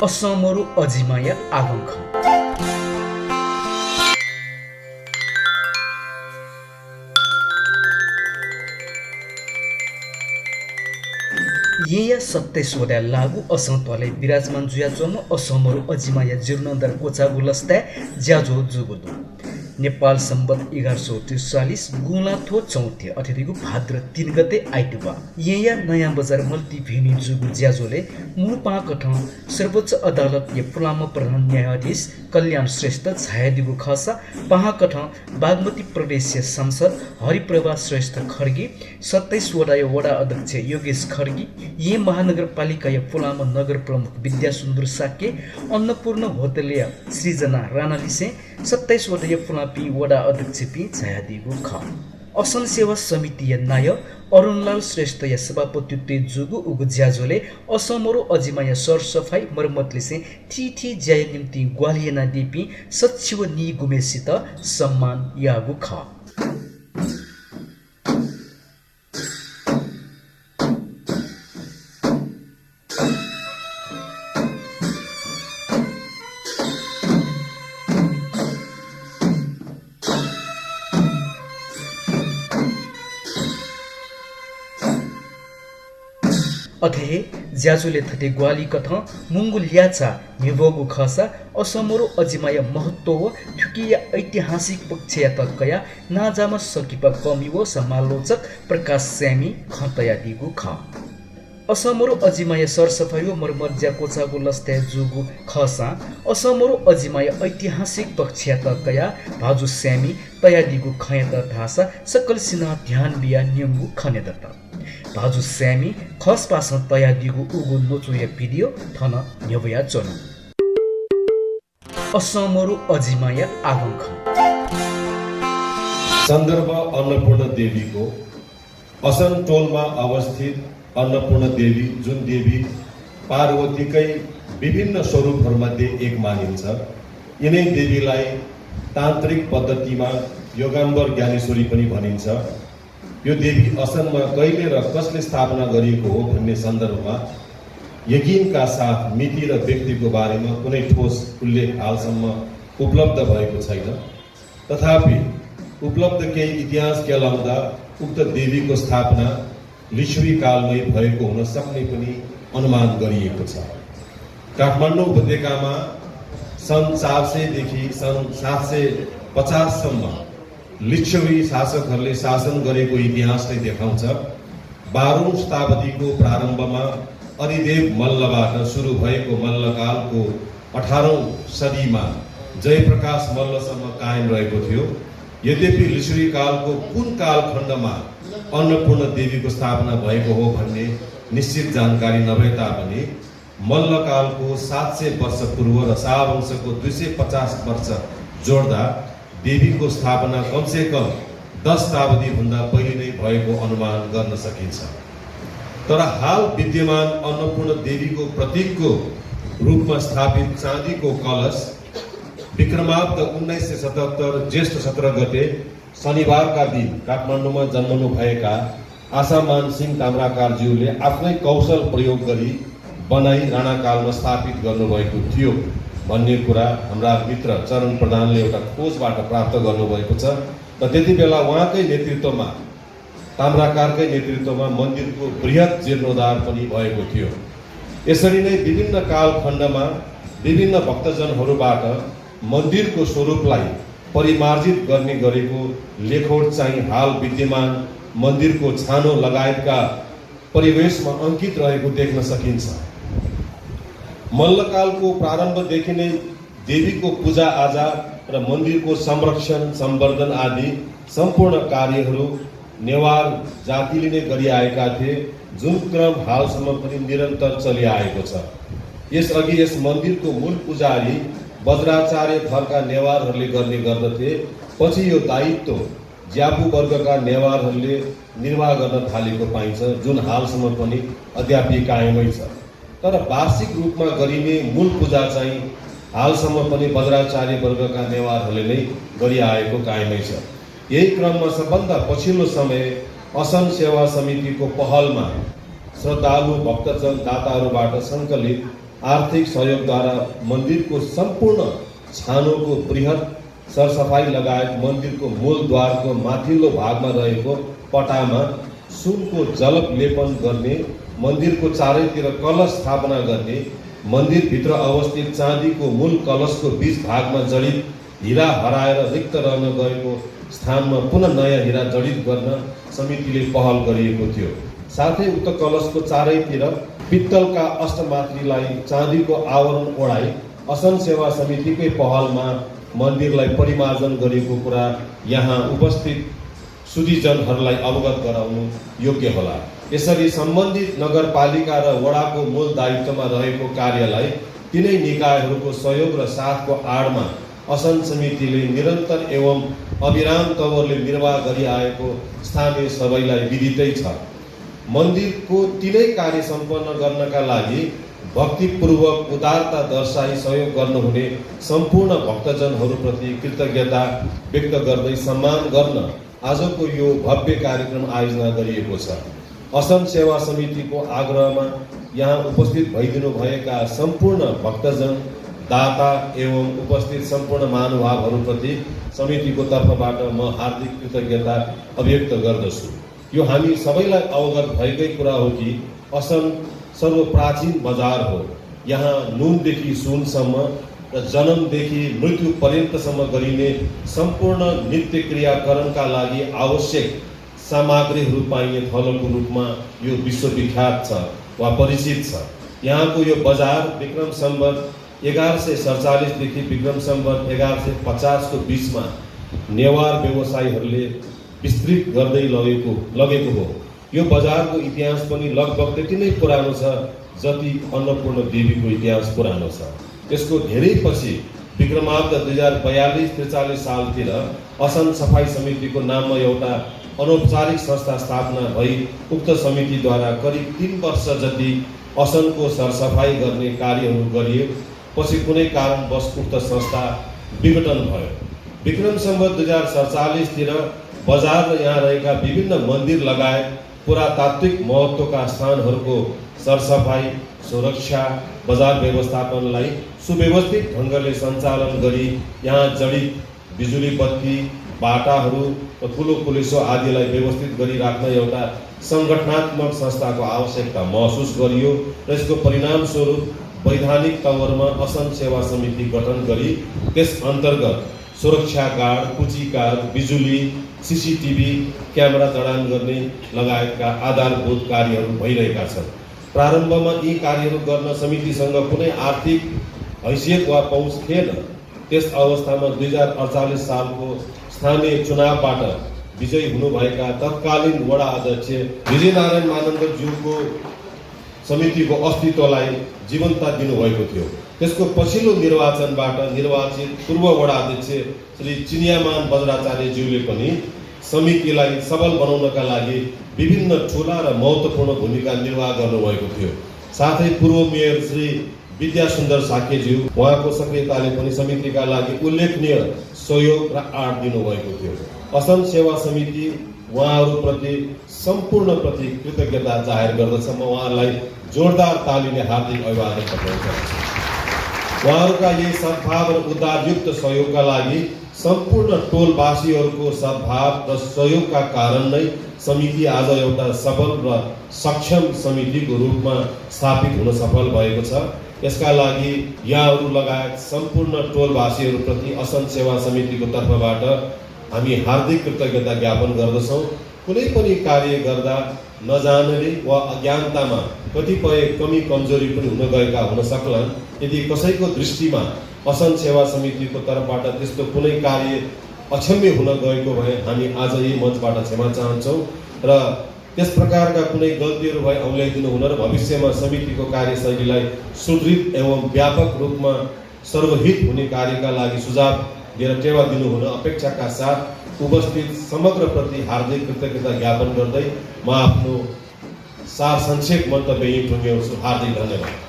असमरु अजिमाया आगंख येया सत्तेश्वऱ्या लागू असंतवाले विराजमान जुयाचोम असमरु अजिमाया जीर्णोद्धार कोचा गुलस्ता ज्याजो जुगुदो नेपाल सम्बत 1143 गुलाथो चौथे अतिथिको भाद्र 3 गते आइतबार येया नयाँ बजार मल्टी भेनी जुगु ज्याजोले मुलपाकठ सर्वोच्च अदालत ये फुलाम प्रधान न्यायाधीश कल्याण श्रेष्ठ छायादिगु खसा पहाकठ बागमती प्रदेशीय सांसद हरिप्रभा श्रेष्ठ खड्गी 27 वडा अध्यक्ष योगेश खड्गी ये महानगरपालिका या फुलाम नगर प्रमुख विद्यासुन्दर साके अन्नपूर्ण होटलिया सृजना राणालिसे 27 वटा फुलापी वडा अध्यक्ष पी छायादिगु ख असल सेवा समिति नाय अरुणलाल श्रेष्ठ या सभापति ते जुगु उगु ज्याजोले असमरो अजिमाया सरसफाई मर्मतले से थी ज्याय निम्ति ग्वालियना दिपी सचिव नि गुमेसित सम्मान यागु ख अथे ज्याजुले थटे ग्वाली कथ मुंगुल याचा निभोगु खसा असमरो अजिमाया महत्व थुकिया ऐतिहासिक पक्ष या तकया नाजामा सकिपा कमिवो समालोचक प्रकाश स्यामी खतया दिगु ख असमरो अजिमाया सरसफाई मर्मज्या कोचागु लस्ते जुगु खसा असमरो अजिमाया ऐतिहासिक पक्ष या तकया भाजु स्यामी तया दिगु खयत भाषा सकल सिना ध्यान बिया न्यंगु खनेदत भाजु स्यामी खस पास तया दिगु उगु नोचुया भिडियो थन न्यवया चनु असमरु अजिमाया आगंख सन्दर्भ अन्नपूर्ण देवीको असन टोलमा अवस्थित अन्नपूर्ण देवी जुन देवी पार्वतीकै विभिन्न स्वरूपहरूमध्ये एक मानिन्छ। यिनै देवीलाई तान्त्रिक पद्धतिमा योगाम्बर ज्ञानेश्वरी पनि भनिन्छ। यो देवी असनमा कहिले र कसले स्थापना गरिएको हो भन्ने सन्दर्भमा यकिनका साथ मिति र व्यक्तिको बारेमा कुनै ठोस उल्लेख हालसम्म उपलब्ध भएको छैन। तथापि उपलब्ध केही इतिहास केलाउँदा उक्त देवीको स्थापना लिच्छवी कालमै भएको हुन सक्ने पनि अनुमान गरिएको छ। काठमाडौँ उपत्यकामा सन् 400 देखि सन् 750 सम्म लिच्छवी शासकहरूले शासन गरेको इतिहासले देखाउँछ। 12औं शताब्दीको प्रारम्भमा अधिदेव मल्लबाट सुरु भएको मल्लकालको 18औं सदीमा जयप्रकाश मल्लसम्म कायम रहेको थियो। यद्यपि लिच्छवी कालको कुन कालखण्डमा अन्नपूर्ण देवीको स्थापना भएको हो भन्ने निश्चित जानकारी नभए तापनि मल्लकालको 700 वर्ष पूर्व र शाहवंशको 250 वर्ष जोड्दा देवीको स्थापना कमसे कम 10 शताब्दी भन्दा पहिले नै भएको अनुमान गर्न सकिन्छ। तर हाल विद्यमान अन्नपूर्ण देवीको प्रतीकको रूपमा स्थापित चाँदीको कलश विक्रमाब्द 1977 ज्येष्ठ 17 गते शनिबारका दिन काठमाडौँमा जन्मनु भएका आशामान सिंह ताम्राकारज्यूले आफ्नै कौशल प्रयोग गरी बनाई राणाकालमा स्थापित गर्नुभएको थियो भन्ने कुरा हाम्रा मित्र चरण प्रधानले एउटा खोजबाट प्राप्त गर्नुभएको छ। र त्यति बेला उहाँकै नेतृत्वमा ताम्राकारकै नेतृत्वमा मन्दिरको बृहत जीर्णोद्धार पनि भएको थियो। यसरी नै विभिन्न कालखण्डमा विभिन्न भक्तजनहरूबाट मन्दिरको स्वरूपलाई परिमार्जित गर्ने गरेको लेखोट चाहिँ हाल विद्यमान मन्दिरको छानो लगायतका परिवेशमा अंकित रहेको देख्न सकिन्छ। मल्लकालको प्रारम्भदेखि नै देवीको पूजा आजा र मन्दिरको संरक्षण सम्वर्धन आदि सम्पूर्ण कार्यहरू नेवार जातिले नै गरिआएका थिए, जुन क्रम हालसम्म पनि निरन्तर चलिआएको छ। यसअघि यस मन्दिरको मूल पुजारी वज्राचार्य थरका नेवारहरूले गर्ने गर्दथे। पछि यो दायित्व ज्यापु वर्गका नेवारहरूले निर्वाह गर्न थालेको पाइन्छ, जुन हालसम्म पनि अद्यापि कायमै छ। तर वार्षिक रूपमा गरिने मूल पूजा चाहिँ हालसम्म पनि वज्राचार्य वर्गका नेवारहरूले नै गरिआएको कायमै छ। यही क्रममा सबभन्दा पछिल्लो समय असन सेवा समितिको पहलमा श्रद्धालु भक्तजन दाताहरूबाट सङ्कलित आर्थिक सहयोगद्वारा मन्दिरको सम्पूर्ण छानोको बृहत सरसफाई लगायत मन्दिरको मूलद्वारको माथिल्लो भागमा रहेको पटामा सुनको जलप लेपन गर्ने, मन्दिरको चारैतिर कलश स्थापना गर्ने, मन्दिरभित्र अवस्थित चाँदीको मूल कलशको बीच भागमा जडित हिरा हराएर रिक्त रहन गएको स्थानमा पुनः नयाँ हिरा जडित गर्न समितिले पहल गरिएको थियो। साथै उक्त कलशको चारैतिर पित्तलका अष्टमातृलाई चाँदीको आवरण ओढाई असन सेवा समितिकै पहलमा मन्दिरलाई परिमार्जन गरेको कुरा यहाँ उपस्थित सुधीजनहरूलाई अवगत गराउनु योग्य होला। यसरी सम्बन्धित नगरपालिका र वडाको मूल दायित्वमा रहेको कार्यलाई तिनै निकायहरूको सहयोग र साथको आडमा असन समितिले निरन्तर एवं अविराम तवरले निर्वाह गरिआएको स्थानीय सबैलाई विदितै छ। मन्दिरको तिनै कार्य सम्पन्न गर्नका लागि भक्तिपूर्वक उदारता दर्शाई सहयोग गर्नुहुने सम्पूर्ण भक्तजनहरूप्रति कृतज्ञता व्यक्त गर्दै सम्मान गर्न आजको यो भव्य कार्यक्रम आयोजना गरिएको छ। असन सेवा समितिको आग्रहमा यहाँ उपस्थित भइदिनु भएका सम्पूर्ण भक्तजन, दाता एवं उपस्थित सम्पूर्ण महानुभावहरूप्रति समितिको तर्फबाट म हार्दिक कृतज्ञता अभिव्यक्त गर्दछु। यो हामी सबैलाई अवगत भएकै कुरा हो कि असन सर्वप्राचीन बजार हो। यहाँ नुनदेखि सुनसम्म र जन्मदेखि मृत्यु पर्यन्तसम्म गरिने सम्पूर्ण नित्य क्रियाकरणका लागि आवश्यक सामग्रीहरू पाइने थलोको रूपमा यो विश्वविख्यात छ वा परिचित छ। यहाँको यो बजार विक्रम सम्वत 1147 देखि विक्रम सम्वत 1150 को बीचमा नेवार व्यवसायीहरूले विस्तृत गर्दै लगेको हो। यो बजारको इतिहास पनि लगभग त्यति नै पुरानो छ जति अन्नपूर्ण देवीको इतिहास पुरानो छ। यसको धेरै पछि विक्रमाब्द 2042-43 सालतिर असन सफाई समितिको नाममा एउटा अनौपचारिक संस्था स्थापना भई उक्त समितिद्वारा करिब 3 वर्ष जति असनको सरसफाई गर्ने कार्यहरू गरियो। पछि कुनै कारणवश उक्त संस्था विघटन भयो। विक्रम सम्वत 2047 तिर बजार र यहाँ रहेका विभिन्न मन्दिर लगायत पुरातात्विक महत्त्वका स्थानहरूको सरसफाई, सुरक्षा, बजार व्यवस्थापनलाई सुव्यवस्थित ढङ्गले सञ्चालन गरी यहाँ जडित बिजुली बत्ती, बाटाहरू र ठुलो पुलिसो आदिलाई व्यवस्थित गरिराख्न एउटा सङ्गठनात्मक संस्थाको आवश्यकता महसुस गरियो र यसको परिणामस्वरूप वैधानिक तवरमा असन सेवा समिति गठन गरी त्यस अन्तर्गत सुरक्षा गार्ड, कुचीकार, बिजुली, सीसीटीभी क्यामेरा जडान गर्ने लगायतका आधारभूत कार्यहरू भइरहेका छन्। प्रारम्भमा यी कार्यहरू गर्न समितिसँग कुनै आर्थिक हैसियत वा पहुँच थिएन। त्यस अवस्थामा 2048 सालको स्थानीय चुनावबाट विजयी हुनुभएका तत्कालीन वडा अध्यक्ष विजयनारायण मानन्दज्यूको समितिको अस्तित्वलाई जीवन्त दिनुभएको थियो। त्यसको पछिल्लो निर्वाचनबाट निर्वाचित पूर्व वडा अध्यक्ष श्री चिनियामान बज्राचार्यज्यूले पनि समितिलाई सबल बनाउनका लागि विभिन्न ठुला र महत्त्वपूर्ण भूमिका निर्वाह गर्नुभएको थियो। साथै पूर्व मेयर श्री विद्यासुन्दर साकेज्यू उहाँको सक्रियताले पनि समितिका लागि उल्लेखनीय सहयोग र आँट दिनुभएको थियो। असन सेवा समिति उहाँहरूप्रति सम्पूर्णप्रति कृतज्ञता जाहेर गर्दछ। म उहाँहरूलाई जोरदार तालीले हार्दिक अभिवादन पठाउँछु। उहाँहरूका यही सद्भाव र उदारयुक्त सहयोगका लागि सम्पूर्ण टोलवासीहरूको सद्भाव र सहयोगका कारण नै समिति आज एउटा सबल र सक्षम समितिको रूपमा स्थापित हुन सफल भएको छ। यसका लागि यहाँहरू लगायत सम्पूर्ण टोलवासीहरूप्रति असन सेवा समितिको तर्फबाट हामी हार्दिक कृतज्ञता ज्ञापन गर्दछौँ। कुनै पनि कार्य गर्दा नजानेरै वा अज्ञानतामा कतिपय कमी कमजोरी पनि हुन गएका हुन सक्लान्। यदि कसैको दृष्टिमा असन सेवा समितिको तर्फबाट त्यस्तो कुनै कार्य अक्षम्य हुन गएको भए हामी आज यही मञ्चबाट क्षमा चाहन्छौँ र त्यस प्रकारका कुनै गल्तीहरू भए औल्याइदिनु हुन र भविष्यमा समितिको कार्यशैलीलाई सुदृढ एवं व्यापक रूपमा सर्वहित हुने कार्यका लागि सुझाव दिएर टेवा दिनु हुन अपेक्षाका साथ उपस्थित समग्र प्रति हार्दिक कृतज्ञता ज्ञापन गर्दै म आफ्नो सार संक्षेप मन्तव्य यही टुङ्ग्याउँछु। हार्दिक धन्यवाद।